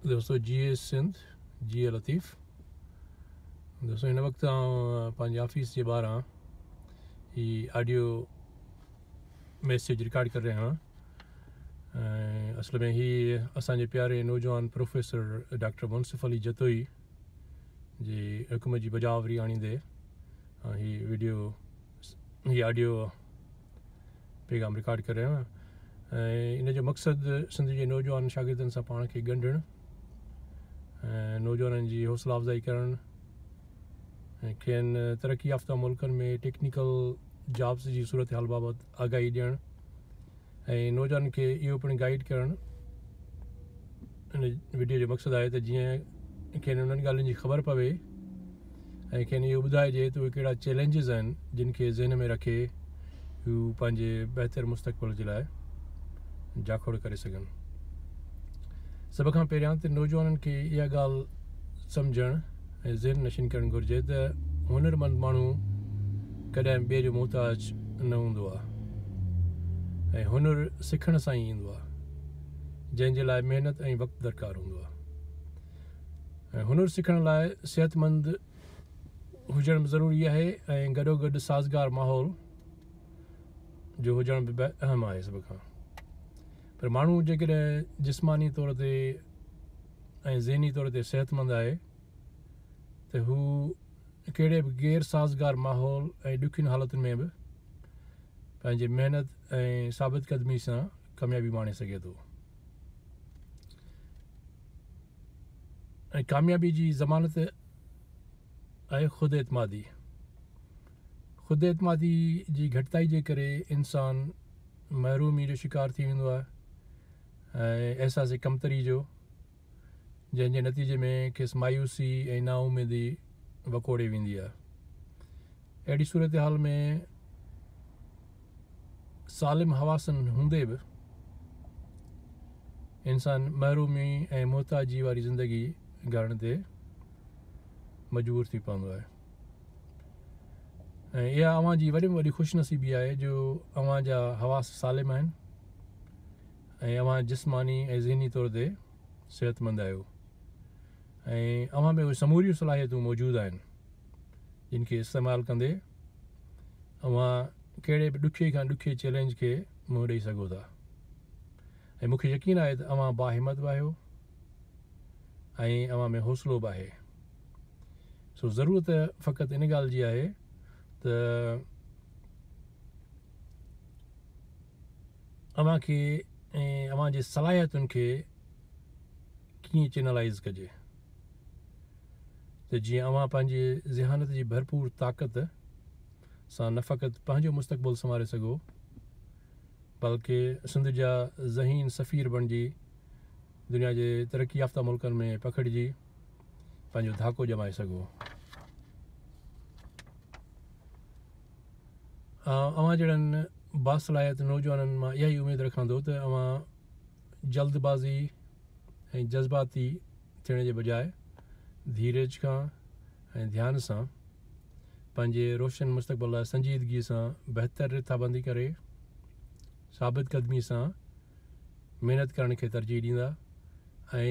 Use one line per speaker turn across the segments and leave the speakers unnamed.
دوستو جيئي سنڌ جيئي لطيف دوستو هن وقت آئون پنهنجي آفيس جي ٻاهران هي آڊيو ميسيج رڪارڊ ڪري رهيو آهيان ۽ اصل ۾ هي اسان جي پياري نوجوان پروفيسر ڊاڪٽر منصف علي جتوئي جي حڪم جي بجاآوري آڻيندي هي ويڊيو هي آڊيو پيغام رڪارڊ ڪري رهيو آهيان ۽ ان جو مقصد سنڌ جي نوجوان شاگردن سان پاڻ کي ڳنڍڻ ۽ نوجوانن جي حوصلا افزائي ڪرڻ ۽ کين ترقي يافته ملڪن ۾ ٽيڪنيڪل جابس جي صورتحال بابت آگاهي ڏيڻ ۽ نوجوانن کي اهو پڻ گائيڊ ڪرڻ ان وڊيو جو مقصد آهي ته جيئن کين انهن ڳالهين جي خبر پوي ۽ کين اهو ٻڌائجي ته اهي ڪهڙا چئلينجز آهن جن کي ذهن ۾ رکي هو پنهنجي بهتر مستقبل جي لاء جاکوڙ ڪري سگهن. سڀ کان پهريان ته نوجوانن کي اها ڳالهه سمجهڻ ۽ ذهن نشين ڪرڻ گهرجي ته هنرمند ماڻهو ڪڏهن ٻئي جو محتاج نه هوندو آهي ۽ هنر سکڻ سان ئي ايندو آهي جنهن جي لاء محنت ۽ وقت درڪار هوندو آهي. ۽ هنر سکڻ لاء صحتمند هجڻ به ضروري آهي ۽ گڏوگڏ سازگار ماحول جو هجڻ به اهم آهي سڀ کان پر ماڻهو جيڪڏهن جسماني طور تي ۽ ذهني طور تي صحتمند آهي ته هو ڪهڙي به غير سازگار ماحول ۽ ڏکين حالتن ۾ به پنهنجي محنت ۽ ثابت قدمي سان ڪاميابي ماڻي سگهي ٿو. ۽ ڪاميابي جي ضمانت آهي خود اعتمادي. خود اعتمادي جي گهٽتائي جي ڪري انسان محرومي جو شڪار ٿي ويندو آهي ۽ احساس ڪمتري جو جنهن جي نتيجي ۾ کيس مايوسي ۽ نااميدي وڪوڙي ويندي آهي. اهڙي صورتحال ۾ سالم حواسن هوندي به انسان محرومي ۽ محتاجي واري زندگي گهارڻ تي مجبور ٿي پوندو آهي ۽ اها اوهان جي وڏي ۾ وڏي خوش نصيبي آهي جو اوهان جا حواس سالم آهن ۽ اوهان جسماني ۽ ذهني طور تي صحتمند آهيو ۽ اوهان ۾ اهي سموريون صلاحيتون موجود آهن جن کي استعمال ڪندي اوهان ڪهڙي به ڏکئي کان ڏکئي چئلينج کي منهن ڏئي سگهو ٿا ۽ مون کي يقين آهي ته اوهان باهمت به آهيو ۽ اوهان ۾ حوصلو به آهي سو ضرورت فقط ان ڳالهه جي آهي ته اوهان کي ۽ اوهان جي صلاحيتن کي ڪيئن چينلائز ڪجي ته جيئن اوهان پنهنجي ذهانت جي ڀرپور طاقت سان نه فقط پنهنجو مستقبل سنواري سگهو بلڪه سنڌ جا ذهين سفير بڻجي دنيا جي ترقي يافته ملڪن ۾ پکڙجي پنهنجو ڌاڪو ڄمائي سگهو. اوهان جهڙن باصلاحيت نوجوانن مان اها ئي اميد رکان ٿو ته اوهان جلد بازي ۽ جذباتي ٿيڻ جي بجاء ڌيرج کان ۽ ڌيان سان پنهنجي روشن مستقبل لاء سنجيدگي سان بهتر رٿابندي ڪري ثابت قدمي سان محنت ڪرڻ کي ترجيح ڏيندا ۽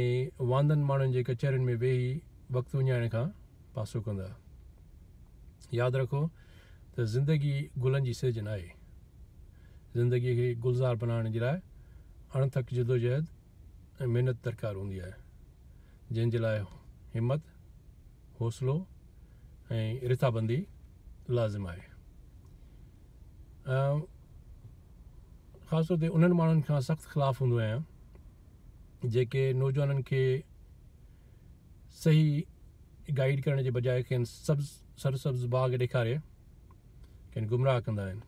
واندن ماڻهن جي ڪچهرين ۾ ويهي وقت وڃائڻ کان پاسو ڪندا. ياد رکو ته زندگي گلن جي سيج ناهي. زندگي کي گلزار بنائڻ جي لاء اڻٿڪ جدوجهد ۽ محنت درڪار هوندي آهي، جنهن جي لاء همت، حوصلو ۽ رٿابندي لازم آهي. آئون خاص طور تي انهن ماڻهن کان سخت خلاف هوندو آهيان جيڪي نوجوانن کي صحيح گائيڊ ڪرڻ جي بجاء کين سبز سرسبز باغ ڏيکاري کين گمراهه ڪندا آهن.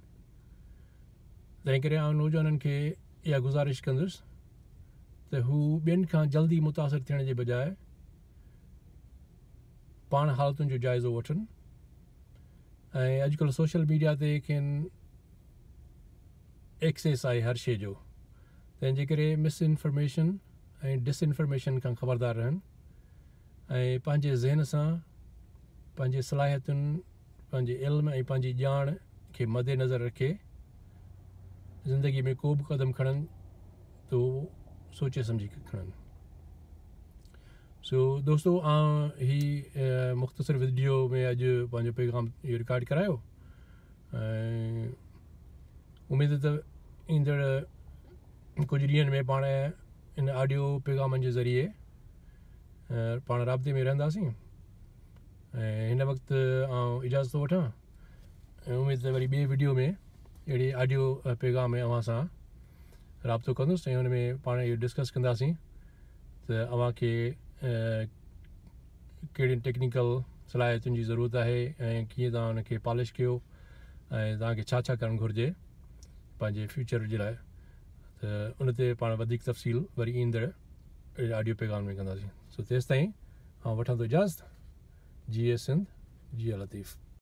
تنهن ڪري آئون نوجوانن کي اها گذارش ڪندس ته هو ٻين کان جلدي متاثر ٿيڻ جي بجاء پاڻ حالتن جو جائزو وٺن ۽ اڄڪلهه سوشل ميڊيا تي کين ايڪسيس آهي هر شيء جو تنهن جي ڪري مس انفارميشن ۽ ڊس انفارميشن کان خبردار رهن ۽ پنهنجي ذهن سان پنهنجي صلاحيتن پنهنجي علم ۽ پنهنجي ڄاڻ کي مد نظر رکي زندگي ۾ ڪو به قدم کڻن ته اهو سوچي سمجهي کڻن. سو دوستو آئون هي مختصر وڊيو ۾ اڄ پنهنجو پيغام اهو رڪارڊ ڪرايو ۽ اميد ته ايندڙ ڪجهه ڏينهن ۾ پاڻ ان آڊيو پيغامن جي ذريعي پاڻ رابطي ۾ رهنداسين ۽ هن وقت آئون اجازت ٿو وٺان ۽ اميد ته وري ٻي وڊيو ۾ اهڙي آڊيو پيغام ۾ اوهان سان رابطو ڪندس ۽ ان ۾ پاڻ اهو ڊسڪس ڪنداسين ته اوهان کي ڪهڙين ٽيڪنيڪل صلاحيتن جي ضرورت آهي ۽ ڪيئن توهان ان کي پالش ڪيو ۽ توهان کي ڇا ڇا ڪرڻ گهرجي پنهنجي فيوچر جي لاء ته ان تي پاڻ وڌيڪ تفصيل وري ايندڙ آڊيو پيغام ۾ ڪنداسين. سو تيستائين آئون وٺان ٿو اجازت. جيئي سنڌ، جيئي لطيف.